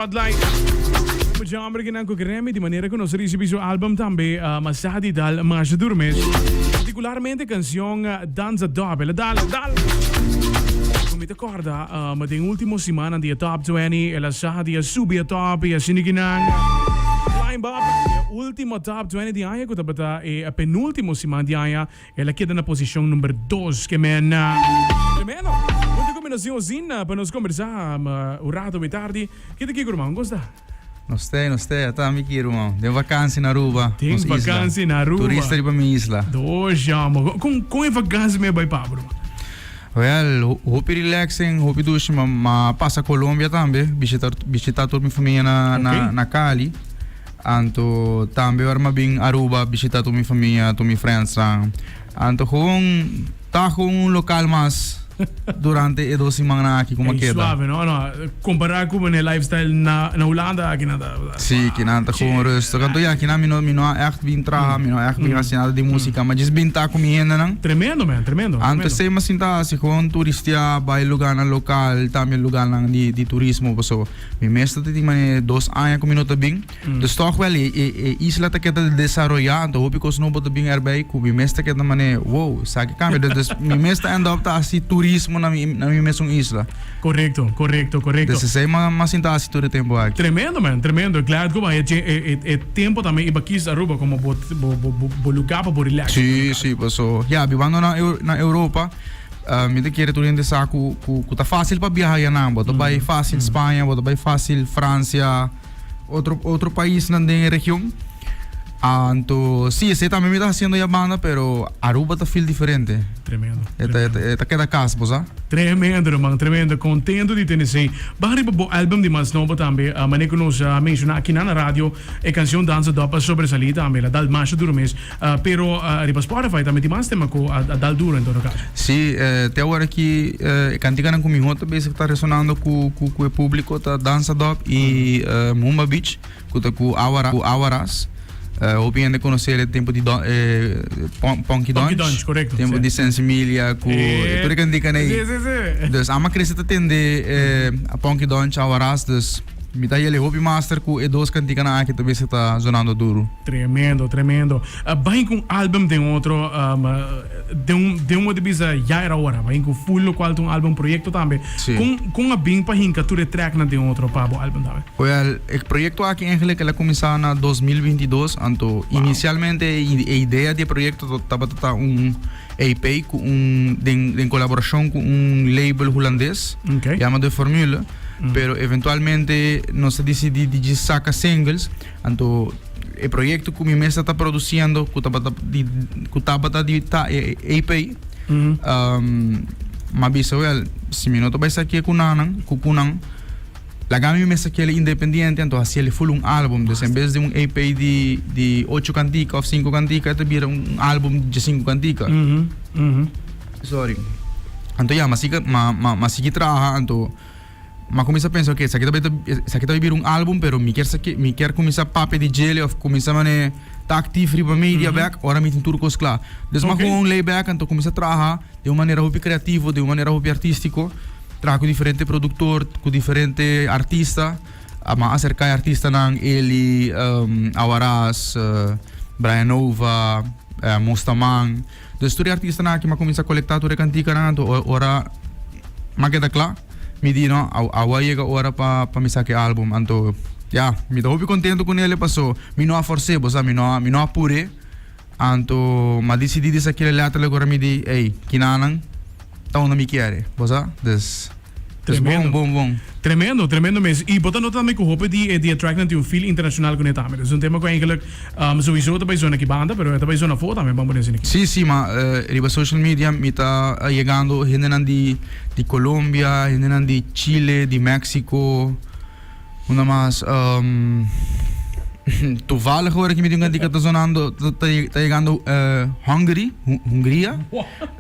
Spotlight. Mucha homber kinan cu Grammy di manera cu nos ricibi su album tambe Masa di Dal Masha Duro mes. Particularmente cancion Danza Dop. El a dal, dal. Cu mi ta corda den ultimo simannan di e top 20 el a sa di a subi e top y asina kinan climb up. E ultimo top 20 di aña cu tabata e penultimo siman di aña El a keda na posishon number dos ke men. Tremendo! Huntu ku mi nos tin Ozin pa nos kombersá un rato awe tardi. Ke ta kiko ruman? Kon sta? Nos te, nos te. Ata mi ki ruman. Den vakansi na Aruba. Den nos isla. vakansi na Aruba. Turista riba mi isla. Dos jamo. Kon kon e vakansi mi a bai pa bo ruman? Wel, hopi relaxing, hopi dushi. Ma ma pasa Colombia tambe, bishita bishita tur mi famia na na na Cali. Anto tambe ora m'a bin Aruba bishita tur mi famia, tur mi friendsnan. Anto gewoon ta gewoon un local mas durante e dos simannan aki ku m'a Ey, keda. suave, no? No, compara ku e lifestyle na na Hulanda aki nan ta Sí, kinan ta gewoon rustig. Anto ya, kinan mi no mi no a echt bin traha, mi no a echt bin hasi nada di musica, ma djis bin ta ku mi hendenan. Tremendo man, tremendo, Anto tremendo. esei m'a sinta hasi, gewoon turistea, bai lugarnan local, tambe lugarnan di di turismo paso. Mi mes ta tin manera dos aña ku mi no ta bin. Dus tòg wèl e e e isla ta keda desaroyá, anto hopi kos nobo ta bin erbei ku mi mes ta keda manera wow, esaki kambia. Dus dus mi mes ta end up ta hasi turismo na mi na mi mesun isla. Korekto, korekto, korekto. Dus esei mi a sinta hasi tur e tempu aki. Tremendo man, tremendo. Glad ku bo a e e e tempu tambe i bo a kis Aruba komo bo bo bo bo lugá pa bo relax. Sí, sí, paso ya bibando na na Europa. Mi ta kere tur hende sa ku ku ku ta fásil pa biaha yanan. Bo ta bai fásil Spaña, bo ta bai fásil Francia, otro otro paisnan den e region. Anto sí, esei tambe mi ta hasiendo ya banda, pero Aruba ta feel diferente. Tremendo. E ta e ta keda kas, bo sa. Tremendo, ruman, tremendo. Contento di tene esei. Baha riba bo album di mas nobo tambe. Manera ku nos a menshoná akinan na radio, e kanshon Danza Dop a sobresalí tambe. El a dal masha duro mes. Pero riba Spotify tambe tin mas tema ku a dal duro en todo kaso. Sí, te awor aki e kantikanan ku mihó ta bezig ta resonando ku ku e públiko ta Danza Dop i Humba Beach ku ta ku Awa ku Awaras. Hopi hende konosé el e tempu di Ponky Donch. Ponky Donch, korekto. Tempu di Sensimilia ku tur e kantikanan ei. Sí, sí, sí. Dus amo a krese ta tende Ponky Donch, Awaras, dus Mi ta yele hopi master ku e dos kantikanan aki ta bisa ta zonando duru. Tremendo, tremendo. Bahin ku un album den otro, den un den un modo di bisa ya era ora. Bahin ku full lokual ta un album proyekto tambe. Sí. Kon kon a bin pa hinka tur e tracknan den otro pa bo album tambe? Wel, e proyekto aki eigenlijk el a kuminsá na 2022, anto inisialmente e idea di e proyekto tabata ta un EP ku un den den kolaborashon ku un label hulandes yama De Formule. Pero eventualmente nos a disidí di djis saka singles, anto e proyekto ku mi mes ta produsiendo ku tabata di ku tabata di ta e EP, m'a bisa wel si mi no ta bai sakié ku nannan ku ku nan laga mi mes sakié independiente anto hasié full un album. Dus en bes di un EP di di ocho kantika òf sinku kantika e ta bira un album di sinku kantika. Sorry. Anto ya, m'a sigui m'a m'a sigui traha anto m'a kuminsá pensa oke esaki ta bai ta esaki ta bai bira un album pero mi kier sa ke mi kier kuminsá papia di djele òf kuminsá mane ta aktif riba media bèk ora mi tin tur kos kla. Dus m'a gewoon lay back anto kuminsá traha den un manera hopi kreativo, den un manera hopi artístiko, traha ku diferente produktor, ku diferente artista. M'a aserká e artistanan Eli, Awaras, Brian Nova, Mostaman. Dus tur e artistanan aki m'a kuminsá kolektá tur e kantikanan anto ora m'a keda kla mi di no awo a yega ora pa pa mi saka e album anto ya mi ta hopi kontento ku nele paso mi no a fors'é bo sa mi no a mi no a pur'é anto m'a disidí di sak'é letterlijk ora mi di ey kinanan ta unda mi kier bo sa dus. Tremendo. Bon, bon, bon. Tremendo, tremendo mes. Y bo ta nota tambe cu hopi di e di e tracknan tin un feel internacional cu ne tambe. Dus un tema cu eigenlijk um, sowieso ta bay zona aki banda, pero e ta bay zona afo tambe, ban pone asina aki. Sí, sí, ma eh, riba social media mi ta eh, yegando hendenan di, di Colombia, hendenan di Chile, di Mexico, Una mas um, toevallig hoor ik mi tin kantika ta sonando ta, ta, ta llegando uh, Hungary, Hungria.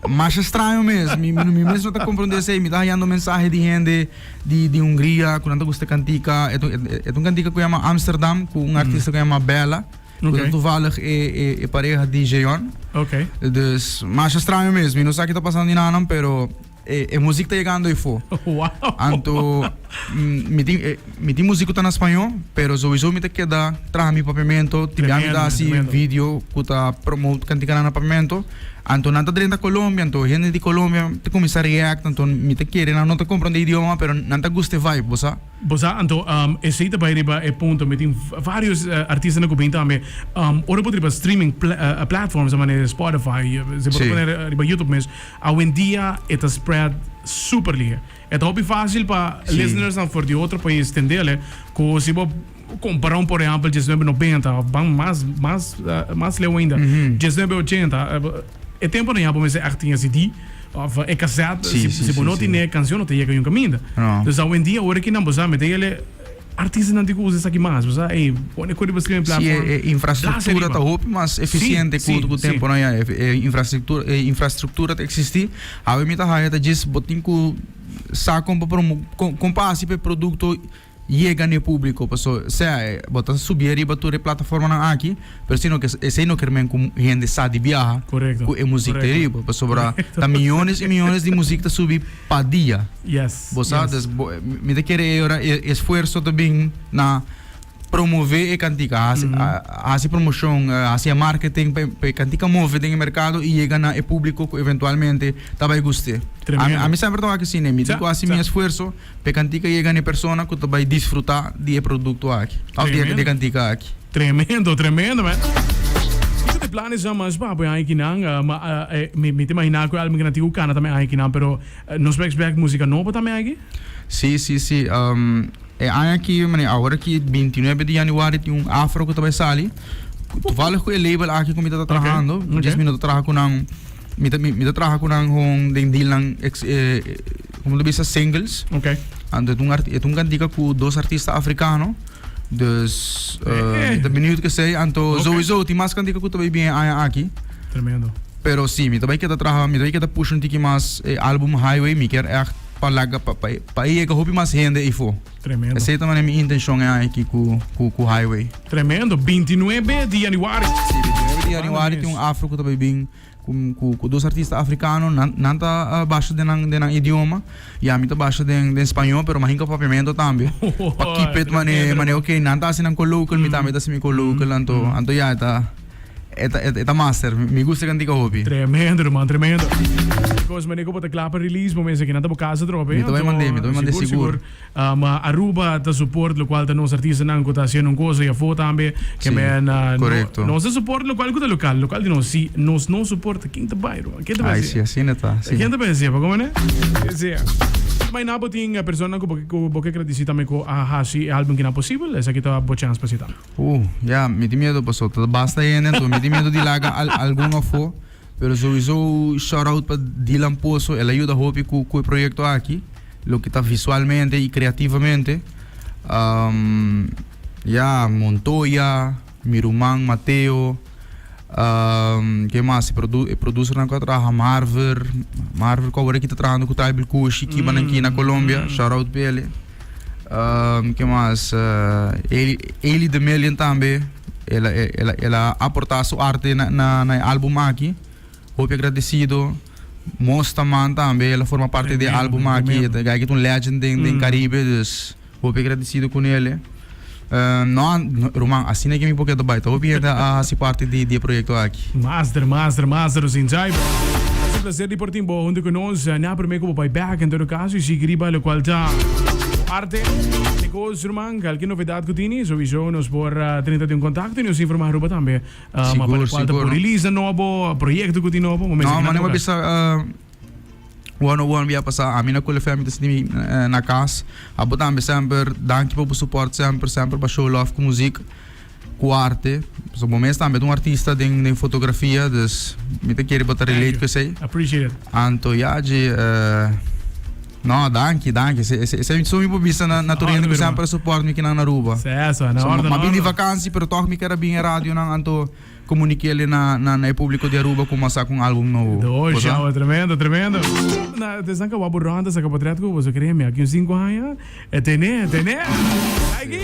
Mas extraño mes, mi, mi, mi mes no ta comprende esei, mi ta hallando mensahe di hende di, di Hungria ku nan ta gusta kantika. E, e, e un kantika ku yama Amsterdam, ku un artista ku yama Bella. Ku ta toevallig e, e, e pareha di Jeon. Okay. Dus, mas extraño mes, mi no sa ki ta pasando di nanan, pero. E, e muziek ta yegando efo. Wow. Anto, mi tin, eh, mi tin muziek ku ta na spañó, pero sowieso mi ta keda traha mi papiamento. Tin bia mi ta hasi video ku ta promote kantikanan na papiamento. Anto nan ta drenta Colombia, anto hende di Colombia ta kuminsá react, anto mi ta kere nan no ta komprondé idioma, pero nan ta gusta e vibe, bo sa. Bo sa, anto esei ta bai riba e punto, mi tin varios artistanan ku bin tambe, ora bo ta riba streaming platforms manera Spotify, si bo ta pone riba YouTube mes, awendia e ta spread super lihe. E ta hopi facil pa listenersnan for di otro pais tendele ku si bo compara un por ehempel diesnuebe nobenta of ban mas mas mas leu ainda diesnuebe ochenta e temponan ya bo mester echt tin e CD of e cassette si bo no tin e cancion no ta yega yun caminda. Dus awendia ora ki nan bo sa mete ele artistanan tin ku usa esaki mas bo sa ey pone ku riba streaming platform. Si e infrastructura ta hopi mas eficiente ku ku temponan ya e infrastructura e infrastructura ta existi awe mi ta haya ta djis bo tin ku sa kon pa promo kon pa hasi pa e producto yega na e públiko paso sea bo ta subi ariba tur e plataformanan aki pero si no ke esei no ker men ku hende sa di biaha ku e muzik ta riba pasobra ta miyones i miyones di muzik ta subi pa dia bo sa dus bo mi ta kere e ora e esfuerso ta bin na promove e kantika hasi hasi promoshon hasi e marketing pa e kantika move den e merkado i yega na e públiko ku eventualmente ta bai gust'é ami semper ta wak asina mi tin ku hasi mi esfuerso. P'e kantika yega n'e persona ku ta bai disfrutá di e produkto aki òf di e kantika aki. Tremendo, tremendo man. Kiko ta e planesnan mas pa apoyá añakinan? Ma mi ta imaginá ku e álbum kinan tin ku kana tambe añakinan, pero nos por expect músika nobo tambe aki? Sí, sí, sí. E aña aki, mane awor aki bintinuebe di yanüari tin un afro ku ta bai sali. Toevallig ku e label aki ku mi ta trahando, djes mi no ta traha ku nan. Mi ta mi ta traha ku nan hon den dealnan ex komo ta bisa singles. Okay. Anto e un e un kantika ku dos artista afrikano. Dus mi ta beniut kesei. Anto okay. Sowieso tin mas kantika ku ta bai bien e aña aki. Tremendo. Pero si mi ta bai keda traha mi ta bai keda push un tiki mas e album Highway mi kier ègt pa laga pa pa pa e yega hopi mas hende eifo. Tremendo. Esei ta manera mi intenshon e aña aki ku ku ku Highway. Tremendo, bintinuebe di januari. Si, bintinuebe di januari tin un afro ku ta bai bin ku ku ku dos artista afrikano. Nan nan ta basha den nan den nan idioma i ami ta basha den den spañó pero mahin ku papiamento tambe. Pa keep it mane mane ok nan ta hasi nan kolokel mi tambe ta hasi mi kolokel anto anto ya e ta e ta e ta master. Mi gusta e kantika hopi. Tremendo ruman, tremendo. Because mane ku bo ta kla pa release bo mester kinan ta bo casa atrobe. Mi ta bai mand'é, mi ta bai mand'é sigur. Ma Aruba ta support locual ta nos artistanan cu ta haciendo un cosa y afo tambe. Ke Sí, men no, correcto. nos ta support locual cu ta local, local di nos. Si nos no support, ken ta bay ruman? Ken ta bay Ay, haci? sí, asina ta, sí. Ken ta bay haci? Pa como ne? Sí. Ma na bo tin personanan cu bo cu bo ke gradeci tambe cu a haci e album kinan posibel, esaki ta bo chance pa haci tambe. Ya, mi tin miedo paso ta basta hende anto mi tin miedo di laga al algun afo. Pero souiso shout out pa Dylan Pozo, el a yuda hopi cu cu e proyecto aki, loke ta visualmente y creativamente. Um, ya, Montoya, mi ruman Mateo, um, ke mas, e produ e producernan cu a traha Marver, Marver cu awor aki ta trahando cu Tribal Kush y Kibanan ki na Colombia, shout out p'ele. Um, ke mas, uh, Eli, Eli the Million tambe. El a, el a, el a aportá su arte na, na, na e álbum aki. Hopi agradecido. Mostaman tambe, el a forma parte di e álbum aki. E guy ki ta un legend den, den Caribe, dus hopi agradecido ku nele. No, ruman, asina ke mi por keda bai. Ta hopi hende a hasi parti di, di e proyekto aki. Master, master, master, Rosin Jaibo. Ta un placer di por tin bo hunto ku nos. Na prome ku bo bai bek en todo caso y sigui riba locual ta bo arte. Nicos, ruman, kalke novedad ku tini, sowiso nos por drenta den contacto y nos informa Aruba tambe. Ma pa locual ta bo release nobo, proyecto ku tin nobo, bo mester No, kina mane bo toca. bisa one on one bia pasa ami na Cool FM mi ta sinti mi na cas. Abo tambe semper danki pa bo support semper semper pa show love ku muziek. Ku arte, pasobra bo mes tambe ta un artista den den fotografia, dus mi ta kere bo ta relate ku esei. Appreciate it. Anto ya dje no danki danki esei esei esei so mi por bisa na na tur hende ku semper a support mi kinan na Aruba. Sesa, na So orde m'a na bin di orde. vakansi pero tog mi ker a bin e radionan anto komunik'e na na e publiko di Aruba ku m'a saka un album nobo. Doshi Bo sa? awe tremendo tremendo. Na desnan ka wak bo ronda saka potret ku boso kree mi aki un sinku aña. E tene, tene. Aki.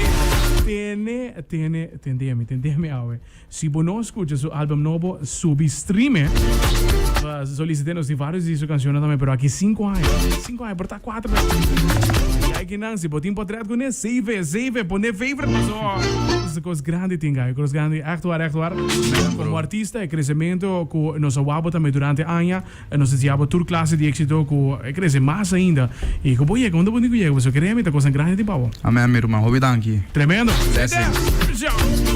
Tene. Tene, tene, tende mi, tende mi awe. Si bo no scucha su album nobo, subi stream e. Solicité nos tin varios di su cancionnan tambe, pero aki cinco aña, cinco aña, por ta cuatro. Y aki nan, si bo tin potret cune, save e, save e, pone favorite paso. Esaki cos grandi tin guy, cos grandi, echt waar, echt waar. Como artista, e crecemento cu nos a wak bo tambe durante aña, Nos ta siña bo tur clase di éxito cu e crece mas ainda. Y cu bo yega unda bo tin cu yega, pasobra kere mi ta cosnan grandi tin pa bo. Amen mi ruman, hopi danki. Tremendo. Blessings.